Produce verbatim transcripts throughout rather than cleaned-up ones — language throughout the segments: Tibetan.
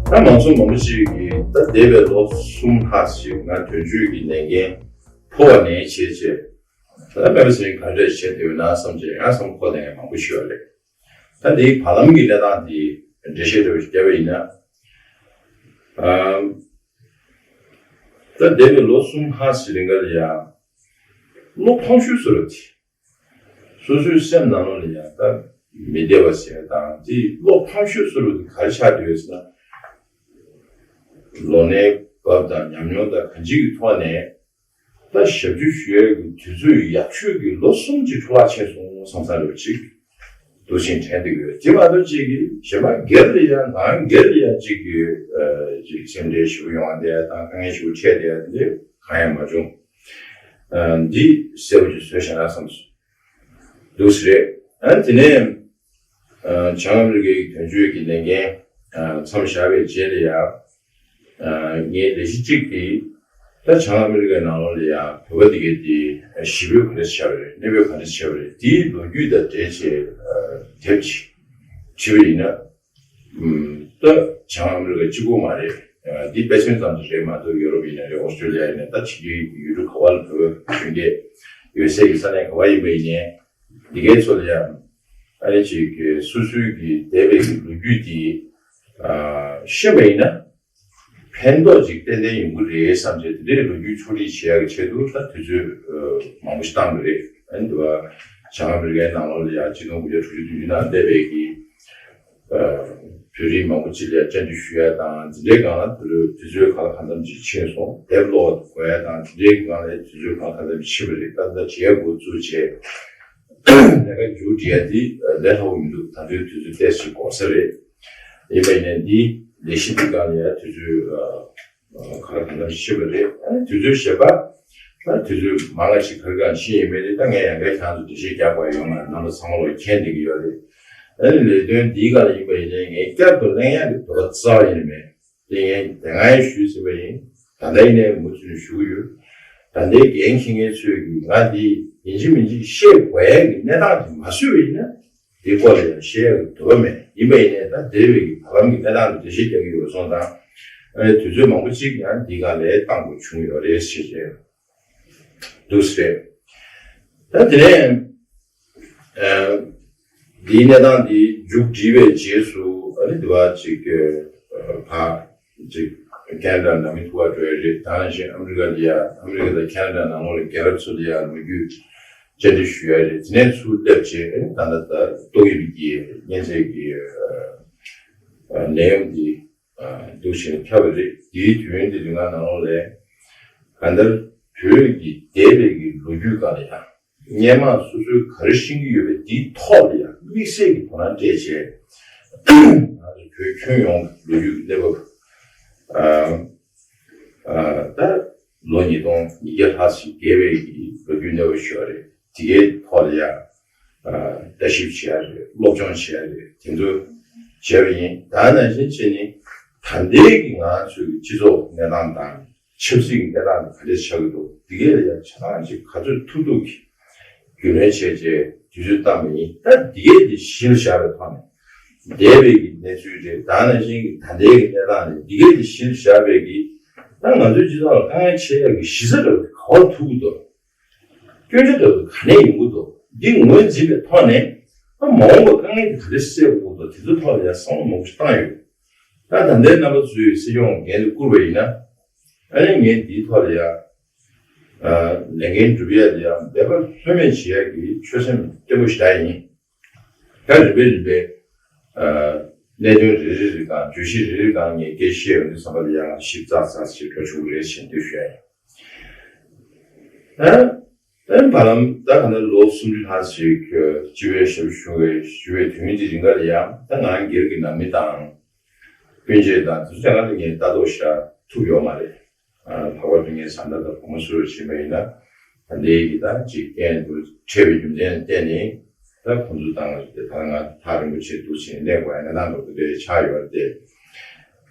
ད་མང་ཚོགས་མང་པོ་ཅིག་གིས་ད་འདས་པའི་ལོ་གསུམ་ལྷག་ཅིག་ང་དོན་གཅོད་ཀྱི་ལས་འགན་འཕོ་བ་ནས་བྱས་བྱས། ད་དཔེ་མི་སྲིད་ག་འདྲས་བྱས་བསྡད་ཡོད་ན་བསམ་བྱས་ཡང་བསམ་ཁོག་ལྡན་མཁན་མང་པོ་ཞིག་ཡོད་རེད། ད་འདིའི་བར་ལམ་གྱི་གནས་སྟངས་འདི་འགྲེལ་བཤད་འདྲ་བོ་ཞིག་བརྒྱབ་པ་ཡིན་ན། ཨམ། ད་འདས་པའི་ལོ་གསུམ་ལྷག་ཙམ་རིང་ག་ལ་ཡང་བློ་ཕམ་ཤུགས་སུ་རུ་དེ། སོ་སོའི་སེམས་ནང་ལོགས་ལ་ཡང་ད་མི་བདེ་བ་ཟེར་དང་དེ་བློ་ཕམ་ཤུགས་སུ་རུ་དེ་ག་རེ་ཆགས་བསྡད་ཡོད་ཟེར་ན། ལོ་ནའི་བབ་དང་ཉམས་མྱོང་དང་གང་ཅིའི་ཐོག་ནས། ད་ཞབས་ཕྱི་ཞུ་ཡས་ཀྱི་དུས་ཚོད་ཡག་ཤོས་ཀྱི་ལོ་གསུམ་གྱི་འཕྲོ་བརླག་ཕྱིན་སོང་བསམ་ས་རེ་བ་ཅིག་འདུག་ཅིང་དྲན་བསྡད་ཡོད། དེ་མ་གཏོགས་ཅིག་གིས་གཞན་པ་སྒེར་ལ་ཡང་ང་སྒེར་ལ་ཡང་ཅིག་གི་ཅིག་སེམས་ཁྲལ་ཞེ་པོ་ཡོང་བ་དེ་དང་དཀའ་ངལ་ཞེ་པོ་འཕྲད་དེ་དེ་གང་ཡང་མ་བྱུང་། འདི་གསལ་པོ་ཅིག་བཟོས་བཞག་ན་བསམ་སོང་། འདུག་སེ་རེད། ཨ་དེ་ནས་བྱང་ཨ་མི་རི་ཀའི་དོན་གཅོད་ཀྱི་ལས་འགན་མཚམས་བཞག་པའི་རྗེས་ལ་ཡང་ངའི་ལས་གཞི་གཅིག་དེ་ད་བྱང་ཨ་མི་རི་ཀའི་ནང་ལོགས་ལ་ཡང་བོད་པ་དེ་གའི་དེ་གཞིས་སྤོས་ག་འདྲ་བྱས་པ་རེད། གནས་སྤོས་ག་འདྲ་བྱས་པ་རེད། དེའི་ལོ་རྒྱུས་དང་འབྲེལ་བྱས་དེབ་ཅིག་བྲིས་པ་ཡིན་ན། ད་བྱང་ཨ་མི་རི་ཀ་གཅིག་པོ་མ་རེད། འདི་དཔེ་མཚོན་ཙམ་ཞིག་རེད་མ་གཏོགས་ཡོ་རོབ་ཡིན་ན་རེད། ཨོ་སི་ཀྲོ་ལི་ཡ་ཡིན་ན་ད་ཕྱི་རྒྱལ་ཡུལ་གྲུ་ག་བ་ལ་བོད་པ་གཞོན་སྐྱེས་ཡོད་སའི་གི་ས་གནས་ག་བ་ཡིན་པ་ཡིན་ནའི་འདི་གའི་ཚོ་ལ་ཡང་ཨ་ནི་ཅིག་གི་སོ་སོའི་གི་འདས་པའི་གི་ལོ་རྒྱུས་དེ་ཤེས་པ་ཡིན་ན་ཕན་ཐོགས་ཅིག་ཏན་ཏན་ཡོང་གི་རེད་བསམ་བྱས་དེ་འདྲའི་ལོ་རྒྱུས་ཕྱོགས་སྒྲིག་བྱེད་ཡག་གི་ཆེད་དུ་ད་དུས་ཚོད་མང་པོ་ཞིག་བཏང་གི་རེད། ཨ་ནི་འདི་བ་བྱང་ཨ་མི་རི་ཀའི་ནང་ལོགས་ལ་ཡང་ཆིག་སྟོང་དགུ་བརྒྱ་དྲུག་ཅུ་བདུན་ཅུ་ནང་འདས་པའི་གི་བོད་རིགས་མང་པོ་ཅིག་ལ་བཅར་འདྲི་ཞུ་ཡ་དང་འཛིན་གྲྭའི་སྒང་ལ་དེ་ལོའི་དུས་ཚོད་ག་ལ་གང་འཚམ་ཅིག་ཕྱིན་སོང་། དེབ་ཀློག་དགོས་ཡ་དང་འཛིན་གྲྭའི་སྒང་ལ་དུས་ཚོད་ག་ལ་གང་འཚམ་ཅིག་ཕྱིན་པ་རེད། ད་ལྟ་བྱེད་ཡ་འགོ་བཙུགས་བྱས་ལས་ཀ་མཇུག་སྒྲིལ་ཡ་འདི་ལས་སླ་པོ་མི་འདུག་ད་དུང་དུས་ཚོད་ཏོག་ཙམ་འགོར་ས་རེད། ཡིན་པ་ཡིན་ནའི་འདི་ལས་གཞི་འདི་སྒང་ལ་ཡ་དུས་ཚོད་ག་ལ་གང་འཚམ་ཕྱིན་པ་རེད། ཨ་ནི་དུས་ཚོད་ཞེ་པོ་ད་དུས་ཚོད་མང་ང་ཞིག་ག་རེ་གང་ཕྱིན་ཡིན་མིན་དེ་ད་ངས་ཡང་བསྐྱར་ཁྱེད་རང་ཚོ་འགྲེལ་བཤད་རྒྱག་དགོས་ཡོད་མ་རེད། རྣམ་པ་ཚང་མ་ལོ་མཁྱེན་བསྡད་ཀྱི་ཡོད་རེད། ཨ་ནི་ལས་དོན་འདིའི་སྒང་ལ་ཡིན་པ་ཡིན་ནའི་ངས་བསྐྱར་དུ་གླེང་ཡག་གི་འདོད་པ་རྩ་བ་ཡིན་ནི་མེད། དེ་ངས་དེ་སྔ་ཡང་ཞུས་ཟིན་པ་ཡིན། ད་ལྟ་ཡིན་ནའི་མུ་མཐུད་ནས་ཞུ་གི་ཡོད། ད་ལྟའི་འགན་འཁྱེར་མཁན་ཚོས་ཀྱིས་ང་འདི་ཡིན་གཅིག་མིན་གཅིག་བཤད་དགོས་ཡག་གི་གནས་སྟངས་དེ་མ་བཟོས་པ་ཡིན་ན། དེའི་སྐོར་ལ་ཡང་བཤད་ཡག་གི་འདོད་པ་མེད། ཡིན་པ་ཡིན་ནའི་ད་འདས་པའི་གི་བར་ལམ་གྱི་གནས་སྟངས་ལ་འགྲེལ་བཤད་རྒྱག་གི་ཡོད་སོང་ཙང་། ཨ་ནི་དུས་ཚོད་མང་པོ་ཅིག་ཡང་འདི་སྒང་ལ་བཏང་དགོས་བྱུང་ཡོད་རེད་ཟེར་བྱས་འདུག་ཟེར། ད་དེ་ནས་ཨ་འདིའི་གནས་སྟངས་འདི་མཇུག་བསྒྲིལ་བའི་རྗེས་སུ་ཨ་ནི་འདི་བ་ཅིག་ཕར་ཅིག་ཁེ་ན་ཌ་ནང་མི་ཐུག་པར་འགྲོ་ཡ་རེད། ད་ནང་བཞིན་ཨ་མི་རི་ཀ་ལ་ཡ་ཨ་མི་རི་ཀ་དང་ཁེ་ན་ཌ་ནང་ལོགས་ལ་རྒན་རབས་ཚོ་ལ་ཡ་ལོ་རྒྱུས་བཅར་འདྲི་ཞུ་ཡ་རེད། དེ་ནས་ཚུར་སླེབས་རྗེས་ཨ་ནི་ད་ལྟ་ད་ཏོག་དབྱིབས་ཀྱི་གཉན་ཚད་ཀྱི་ནད་ཡམས་འདི་འདུག་བཞིན་ཁྱབ་པ་རེད། དེའི་དུས་ཡུན་དེ་རིང་ང་ནང་ལོགས་ལ་གང་ལྟར་བོད་ཀྱི་འདས་པའི་གི་ལོ་རྒྱུས་སྒང་ལ་ཡང་སྔོན་མ་སོ་སོའི་ག་རེ་ཤེས་ཀྱི་ཡོད་པའི་དེའི་ཐོག་ལ་ཡང་དམིགས་བསལ་གྱི་དོ་སྣང་སྤྲད་བྱས་ང་ཚོ་བོད་ཁྱོན་ཡོངས་ཀྱི་ལོ་རྒྱུས་ཀྱི་གནས་བབ་ཨ་ཨ་ད་ལོ་ཉིས་སྟོང་ཉིས་བརྒྱ་ལྷག་ཙམ་བརྒལ་བའི་གི་ལོ་རྒྱུས་གནས་བབ་ཞིག་ཡོད་རེད། དེ་གའི་ཐོག་ལ་ཡང་ཨ་ལྟ་ཞིབ་བྱེད་ཡ་རེད། སློབ་སྦྱོང་བྱེད་ཡ་རེད། དེ་ཚོ་བྱས་པ་ཡིན། ད་ནང་བཞིན་བྱས་ནས་ད་ལྟའི་གི་ང་ཚོའི་གི་སྤྱི་ཚོགས་གནས་སྟངས་དང་། ཆབ་སྲིད་ཀྱི་གནས་སྟངས་དེ་ག་འདྲ་ཆགས་ཀྱི་འདུག་འདི་གས་ལ་ཡང་ཆ་ཚང་ཅིག་ག་ཚོད་ཐུབ་ཐུབ་ཀྱིས་རྒྱུས་ལོན་བྱས་རྗེས་དུས་ཚོད་བཏང་བ་ཡིན། ད་འདི་གས་དེ་གཞི་ལ་བཞག་པའི་ཐོག་ནས་འདས་པའི་གི་གནས་ཚུལ་རེད། ད་ནང་བཞིན་གྱི་ད་ལྟའི་གི་གནས་སྟངས་རེད། འདི་གས་དེ་གཞི་ལ་བཞག་པའི་གི་ད་ང་ཚོའི་སྤྱི་ཚོགས་ལ་དཀའ་ངལ་འཕྲད་ཡག་གི་གཞི་རྩ་འདྲ་བོ་དེ་ག་པར་ཐུག་གི་འདུག་སྐྱོན་ཆ་འདྲ་བོ་དེ་ག་ནས་ཡོང་གི་འདུག་འདི་ངོས་འཛིན་པའི་ཐོག་ནས་ད་མ་འོངས་པ་དཀའ་ངལ་དེ་ག་རེ་སེལ་དགོས་འདུག་དེ་ཚོའི་ཐོག་ལ་ཡང་བསམ་བློ་མང་པོ་ཞིག་བཏང་ཡོད། ད་ད་ལྟའི་རྣམ་པ་ཚོས་སྲིད་སྐྱོང་འགན་དུ་བསྐུར་བ་ཡིན་ན། ཨ་ནི་ངས་འདིའི་ཐོག་ལ་ཡང་ལས་འགན་སྒྲུབ་ཡ་ལ་ཡང་འབད་པ་ལྷོད་མེད་བྱེད་ཡ་གི་ཆོད་སེམས་བརྟན་པོ་ཞིག་རག་ཡིན། ད་རིམ་པས་རིམ་པས་གནད་དོན་རེ་རེ་རེ་སྒང་བརྗོད་གཞི་རེ་རེ་སྒང་ངས་སྐད་ཆ་བཤད་ཡོང་དུས་ཙམ་པ་ལ་ཡང་ཞིབ་ཚགས་ཚགས་ཤིག་འགྲོ་ཆོག་གི་རེད་ཞེས་འདོད་ཞུ་ཡ་ཡིན། ཨ་ཨ་བར་ལམ་ད་ག་ནས་ལོ་སུམ་ཅུ་ལྷག་ཞིག་སྤྱི་པའི་ཞབས་ཞུ་བའི་ཞུ་བའི་དུས་ཡུན་གྱི་རིང་ག་ལ་ཡང་ད་ང་སྒེར་གྱི་ནང་མི་དང་། སྤུན་མཆེད་དང་དེ་ཚོ་ལ་ངས་ལྟ་རྟོག་བྱ་ཐུབ་ཡོད་མ་རེད། ལྷག་པར་དུ་ངའི་བཟའ་ཟླ་དང་བུ་མོ་སུ་རུ་ཕྱིན་པ་ཡིན་ན་ད་ལྟའི་གི་ད་ཅིག་རྐྱེན་དུ་འཕྲད་པའི་རྒྱུ་མཚན་བརྟེན་ནས་ད་ཁོང་ཚོ་དང་དེ་ད་ང་ཐག་རིང་པོ་བྱས་འདུག་ཕྱིན་གནས་དགོས་ཡ་གནས་སྟངས་འདྲ་བོ་དེ་འདྲ་ཆགས་ཡོད་རེད་དེ།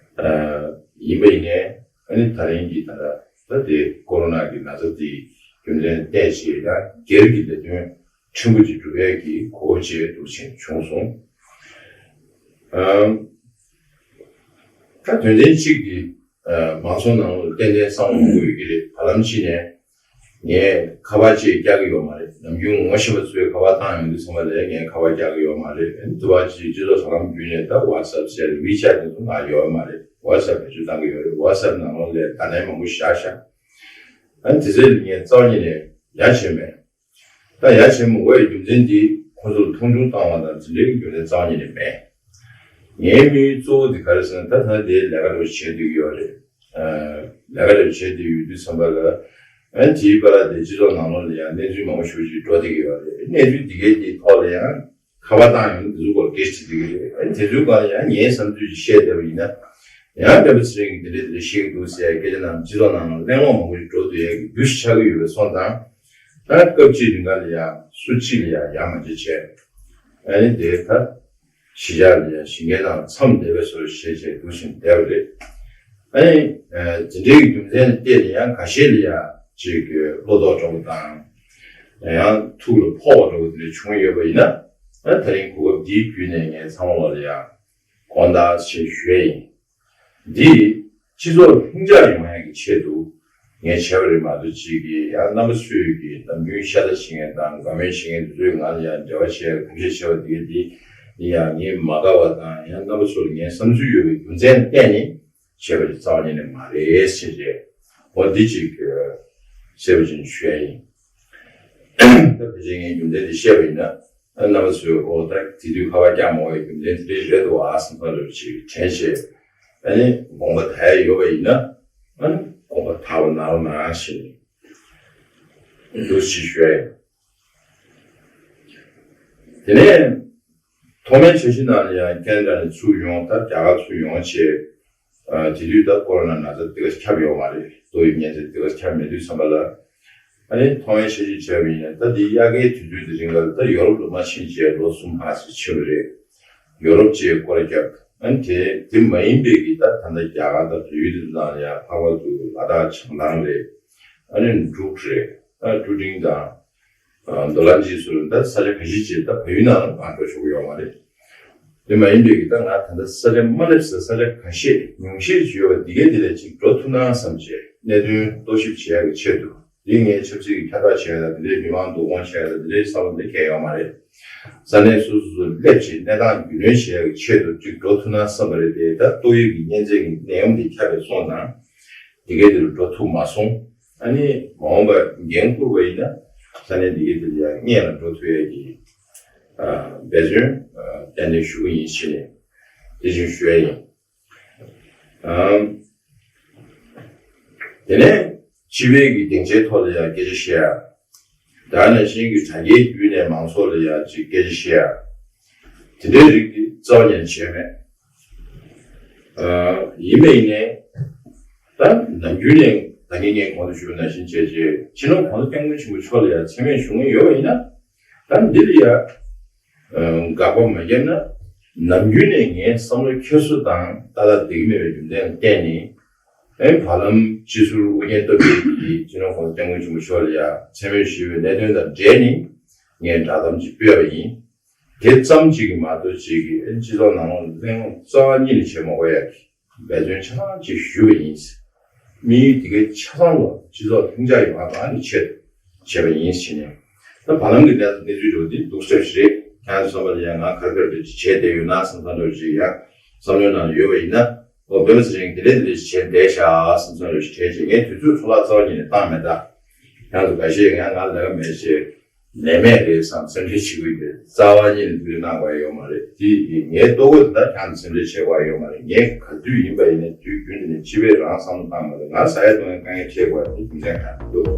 ཡིན་པ་ཡིན་ནའི་ཨ་ནི་ད་རིང་གི་ད་ལྟ་ད་དེ་ཀོ་རོ་ན་གི་ན་ཚ་དེའི་རྒྱུ་མཚན་བལྟས་བྱས་ད་སྒེར་གྱི་ལས་དོན་ཕྲན་བུ་ཅིག་སྒྲུབ་ཡས་ཀྱི་གོ་བ་བྱས་འདུག་ཕྱིན་བྱུང་སོང་། ཨམ། ད་དོན་ཚན་གཅིག་འདི་མང་ཚོགས་ནང་ལ་ཏན་ཏན་གསང་བ་མང་པོ་ཡོད་ཀྱི་རེད། བར་ལམ་གཅིག་ནས་ངས་ཁ་པར་ཅིག་རྒྱག་གི་ཡོད་མ་རེད། ནམ་རྒྱུན་ངོ་ཤེས་པ་ཚོས་ཁ་པར་བཏང་ཡོང་དུས་ཚང་མ་ལ་ངས་ཁ་པར་རྒྱག་གི་ཡོད་མ་རེད། དུ་བ་ཅིག་སྤྱི་ཚོགས་དྲ་ལམ་བརྒྱུད་ནས་ད་WhatsApp་ཟེར་WeChat་དེ་ཚོ་ང་ཡོད་མ་རེད། WhatsApp་བེད་སྤྱོད་བཏང་གི་ཡོད་རེད། WhatsApp་ནང་ལོགས་ལ་བརྡ་ལན་མང་པོ་བཞག་ཤག་ཨ་ནི་དེ་ཚོ་ལ་ངས་རྩ་བ་ཉིད་ནས་ཡ་བྱས་མེད། ད་ཡ་བྱེད་མི་དགོས་ཡའི་རྒྱུ་མཚན་འདི་ཁོ་ཚོར་མཐོང་ཆུང་བཏང་བ་དང་འཛིན་གྲྭའི་རྒྱུ་མཚན་རྩ་བ་ཉིད་ནས་མེད། ངའི་དམིགས་ཡུལ་གཙོ་བོ་འདི་ག་རེ་ཟེར་ན། ད་ད་དེའི་ལས་ཀ་རེ་བྱེད་སྡོད་ཀྱི་ཡོད་རེད། ལས་ཀ་རེ་བྱེད་སྡོད་ཡོད་དུས་ཙམ་པ་ལ། ཨ་ནི་དེའི་བར་ལ་དེ་སྤྱི་ཚོགས་ནང་ལོགས་ལ་ཡང་གནས་ཚུལ་མང་པོ་ཞེ་པོ་ཅིག་འགྲོ་བསྡད་ཀྱི་ཡོད་རེད། གནས་ཚུལ་འདི་གའི་འདིའི་ཐོག་ལ་ཡང་ཁ་པར་བཏང་ཡོང་དུས་དེ་ཚོའི་སྐོར་སྐད་ཆ་དྲིས་བསྡད་ཀྱི་རེད། ཨ་ནི་དེ་ཚོའི་སྒང་ལ་ཡང་ངའི་བསམ་ཚུལ་ཅིག་བཤད་བསྡད་པ་ཡིན་ན། ཡང་སྤེན་པ་ཚེ་རིང་གིས་འདི་འདྲ་འདི་འདྲ་བཤད་ཀྱི་འདུག་ཟེར་སྐད་ཆ་ནང་སྤྱི་ཚོགས་ནང་ལ་གླེང་སློང་མང་པོ་ཞིག་འགྲོ་སྡོད་ཡ་གི་རྒྱུ་ཞིག་ཆགས་ཀྱི་ཡོད་པ་སོང་ཙང་། ད་སྐབས་གཅིག་རིང་ག་ལ་ཡ་སུ་གཅིག་ལ་ཡ་ཡ་མ་བྱེད་བྱས། ཨ་ནི་དེ་ད་གཞིས་ཆགས་ལ་ཡ་ཞིང་ཁའི་ནང་མཚམས་བསྡད་པའི་བཟོ་འདྲ་བྱས་བྱས་འདུག་བཞིན་བསྡད་པ་རེད། ཨ་ནི་འཛིན་གྲྭའི་རྒྱུ་མཚན་ལ་བལྟས་ནས་ཡང་ཁ་ཤས་ལ་ཡ་ཅིག་བློ་དོགས་འགྲོ་བ་དང་། ཡང་ཐུགས་ལ་ཕོག་པ་འགྲོ་བ་དེ་འདྲ་བྱུང་ཡོད་པ་ཡིན་ན། ཨ་ད་རིང་གོ་སྐབས་འདིའི་བརྒྱུད་ནས་ངས་ཚང་མ་ལ་ཡ་དགོངས་དག་ཆེ་ཞུ་ཡ་ཡིན། འདི་སྤྱི་ཚོགས་ལྷིང་འཇགས་ཡོང་ཡག་གི་ཆེད་དུ་ངས་བྱས་པ་རེད་མ་གཏོགས། ཅིག་གིས་ཡང་རྣམ་པ་ཚོས་ཀྱིས་ནམ་རྒྱུན་ཤ་ཚ་བྱེད་མཁན་དང་དགའ་མོས་བྱེད་མཁན་དེ་ཚོས་ང་ལ་ཡང་འབྲེལ་བ་བྱས་ཐབས་ཤེས་བྱས་པ་དེ་ག་དེ་ནི་ཡང་ངས་མ་དགའ་བ་དང་། ཡང་རྣམ་པ་ཚོ་ལ་ངའི་བསམ་ཚུལ་ཡོད་པའི་རྒྱུ་མཚན་བརྟེན་ནས་བྱས་པ་ཞིག་རྩ་བ་ཉིད་ནས་མ་རེད་ཟེར་བྱས། འོ་འདི་ཅིག་གསལ་པོ་ཅིག་ཞུ་ཡ་ཡིན། ད་ཕལ་ཆེར་ངས་རྒྱུ་མཚན་དེ་བཤད་པ་ཡིན་ན། ཨ་རྣམ་པ་ཚོས་ཨོ་ད་དེ་དུས་ཁ་པར་རྒྱག་མ་དགོས་པའི་རྒྱུ་མཚན་དེ་འདྲ་རེད་འདུག་ཨ་བསམ་བསམ་འདྲ་བོ་ཅིག་དྲན་བྱས། ཨ་ནི་དགོངས་པ་དག་ཡ་ཡོད་པ་ཡིན་ན། ཨ་ནི་དགོངས་པ་དག་པ་གནང་རོགས་གནང་ཞེས་འདུག་ཅེས་ཞུ་ཡ་ཡིན། དེ་ནས་ཐོག་མའི་འཆར་གཞི་ནང་ལ་ཡང་ཁེ་ན་ཌ་ནས་ཚུར་ཡོང་། ད་རྒྱ་གར་ཚུར་ཡོང་བྱས། ཨ་དེ་དུས་ད་ཀོ་རོ་ན་ན་ཚ་དེ་ག་ཁྱབ་ཡོད་མ་རེད། ཏོག་དབྱིབས་གཉན་ཚད་དེ་ག་ཁྱབ་མེད་དུས་ཙམ་པ་ལ། ཨ་ནི་ཐོག་མའི་འཆར་གཞི་བྱས་པ་ཡིན་ན། ད་འདི་དབྱར་ཁའི་དུས་ཚོད་དེ་རིང་ལ་ད་ཡོ་རོབ་ལ་མ་ཕྱིན་བྱས་ལོ་གསུམ་ལྷག་ཙམ་ཕྱིན་པ་རེད། ཡོ་རོབ་བཅས་སྐོར་ར་བརྒྱབ། ཨ་ནི་དེ་དེ་མ་ཡིན་པའི་གི་ད་ད་ལྟ་རྒྱ་གར་དང་བལ་ཡུལ་དེ་ཚོ་ནང་ལ་ཡང་ལྷག་པར་དུ་ལ་དྭགས་བྱང་ཐང་རེད། ཨ་ནི་འབྲུག་རེད། ཨ་ཀྲུ་ཀྲིང་དང་། མདོ་ལ་རྗེས་སུ་ད་ས་ཆ་ཁ་ཤས་ཅིག་ད་བལ་ཡུལ་ནང་ལ་མར་འགྲོ་ཆོག་གི་ཡོད་མ་རེད། དེ་མ་ཡིན་པའི་གི་ད་ང་ད་ལྟ་ས་ཆ་དམའ་ལེབ་ཟེར་ས་ཆ་ཁ་ཤས་ཉུང་ཤས་ཅིག་ཡོད་པ་འདི་གའི་དེ་ལ་ཅིག་འགྲོ་ཐུབ་ན་བསམ་བྱས་གནད་དོན་རྟོག་ཞིབ་བྱེད་ཡག་གི་ཆེད་དུ། འདི་ངས་ཆབ་སྲིད་ཀྱི་ཁྱབ་བསྒྲགས་བྱེད་ཡག་དང་འདི་འདྲའི་མི་མང་བསྡུ་སྐོང་བྱེད་ཡག་དང་འདི་འདྲའི་བསམ་བློ་འདི་གང་ཡང་ཡོད་མ་རེད། ས་གནས་སོ་སོ་སོ་སླེབས་བྱས་གནས་སྟངས་རྒྱུས་ལོན་བྱེད་ཡག་གི་ཆེད་དུ་ཅིག་འགྲོ་ཐུབ་ན་བསམ་པ་རེད་དེ། ད་ཏོག་དབྱིབས་ཀྱི་གཉན་ཚད་ཀྱི་ནད་ཡམས་འདི་ཁྱབ་པའི་སོང་ཙང་། དེ་གའི་དེ་རུ་འགྲོ་ཐུབ་མ་སོང་། ཨ་ནི་མ་འོངས་པ་འགན་འཁུར་བ་ཡིན་ན་ས་གནས་དེ་གའི་དེ་ལ་ཡང་སྔོན་ལ་འགྲོ་ཐུབ་ཡས་ཀྱི་ཨ་འབད་བརྩོན་ཨ་ཏན་ཏན་ཞུ་གི་ཡིན་ཞེས་ནས་དེ་བཞིན་ཞུ་ཡས་ཡིན། ཨམ། དེ་ནས་སྤྱི་པའི་གི་སྡིངས་ཆའི་ཐོག་ལ་ཡང་སྐད་ཆ་བཤད་ཡ། ད་ནང་བཞིན་གྱི་དྲ་རྒྱའི་བརྒྱུད་ནས་མང་ཚོགས་ལ་ཡང་ཅིག་སྐད་ཆ་བཤད་ཡ། དེ་འདྲའི་རིགས་དེ་རྩ་བ་ཉིད་ནས་བྱས་མེད། ཨ་ཡིན་པ་ཡིན་ནའི། ད་ནམ་རྒྱུན་ནས་ད་གིན་ངས་གོང་དུ་ཞུས་པ་ནང་བཞིན་བྱས་རྗེས་སྤྱི་ནོར་༸གོང་ས་༸སྐྱབས་མགོན་ཆེན་པོ་མཆོག་ལ་ཡང་མཚན་སྨད་ཞུ་མཁན་ཡོད་པ་ཡིན་ན། ད་འདི་ལ་ཡང་དགག་པ་མ་བརྒྱབ་ན། ནམ་རྒྱུན་ནས་ངའི་བསམ་བློ་འཁྱེར་སོ་དང་ཏག་ཏག་བསྡད་ཀྱི་མེད་པའི་རྒྱུ་མཚན་ལ་བརྟེན་ནས། ཨེ་བར་ལམ་སྤྱི་ཟུར་ཨོ་རྒྱན་སྟོབས་རྒྱས་ཀྱིས་སྤྱི་ནོར་༸གོང་ས་༸སྐྱབས་མགོན་ཆེན་པོ་མཆོག་ལ་ཡང་མཚན་སྨད་ཞུས་པའི་གནད་དོན་དང་འབྲེལ་ནས་ངས་བསྒྲགས་གཏམ་ཅིག་སྤེལ་བ་ཡིན། དེ་ཙམ་གཅིག་གིས་མ་གཏོགས་ཅིག་གིས་ཨེ་སྤྱི་ཚོགས་ནང་ལ་གླེང་སློང་རྩ་བ་ཉིད་ནས་བྱེད་མ་དགོས་ཡ་གི་འབད་བརྩོན་ཆ་ཚང་ཅིག་ཞུས་པ་ཡིན། དམིགས་ཡུལ་དེ་གའི་ཆ་ཚང་ལ་སྤྱི་ཚོགས་ལྷིང་འཇགས་ཡོང་བ་དང་ནི་ཆེད་དུ་བྱས་པ་ཡིན་ཟེར་ནས། ད་བར་ལམ་གྱི་གནས་གནས་ཚུལ་འདྲ་བོ་འདི་སྡུག་ཤོས་ཤིག་རེད། ཁྱེད་རང་ཚོ་བསམ་པ་ལ་ཡང་ང་ག་རེ་ག་རེ་བྱས་བསྡད་ཡོད་ན་བསམ་བསམ་འདྲ་བོ་ཞིག་ཡང་བསམ་བློའི་ནང་ཡོད་པ་ཡིན་ན། ཨོ་སྤེན་པ་ཚེ་རིང་དེ་འདྲས་དེ་འདྲས་བྱས་བསྡད་ཤག་བསམ་བསམ་འདྲ་བོ་ཞིག་དྲན་བྱས། ངས་དུས་ཚོད་འཕྲོ་བརླག་རྩ་བ་ཉིད་ནས་བཏང་མེད། ད་ཁྱེད་རང་ཚོ་འགའ་ཤས་ཡང་ང་ལས་ཀ་མེད་བྱས། ནད་མེད་རེད་བསམ་སེམས་ཁྲལ་བྱེད་ཀྱི་ཡོད། རྩ་བ་ཉིད་ནས་འདུག་སེ་གནང་དགོས་ཡ་ཡོད་མ་རེད། དེ་ངའི་ལྟོ་གོས་དེ་ད་ཁྱེད་ཚོ་སེམས་ཁྲལ་བྱེད་དགོས་ཡ་ཡོད་མ་རེད། ངས་ག་དུས་ཡིན་པ་ཡིན་ནའི་དུས་རྒྱུན་དུ་ནས་སྤྱི་པའི་རང་བསམ་བློ་བཏང་མ་རེད། ང་ཟ་ཡ་བཏུང་ཡ་དཀའ་ངལ་འཕྲད་དགོས་ཡ་དེ་རྒྱུ་མཚན་གང་ཡང་མི་འདུག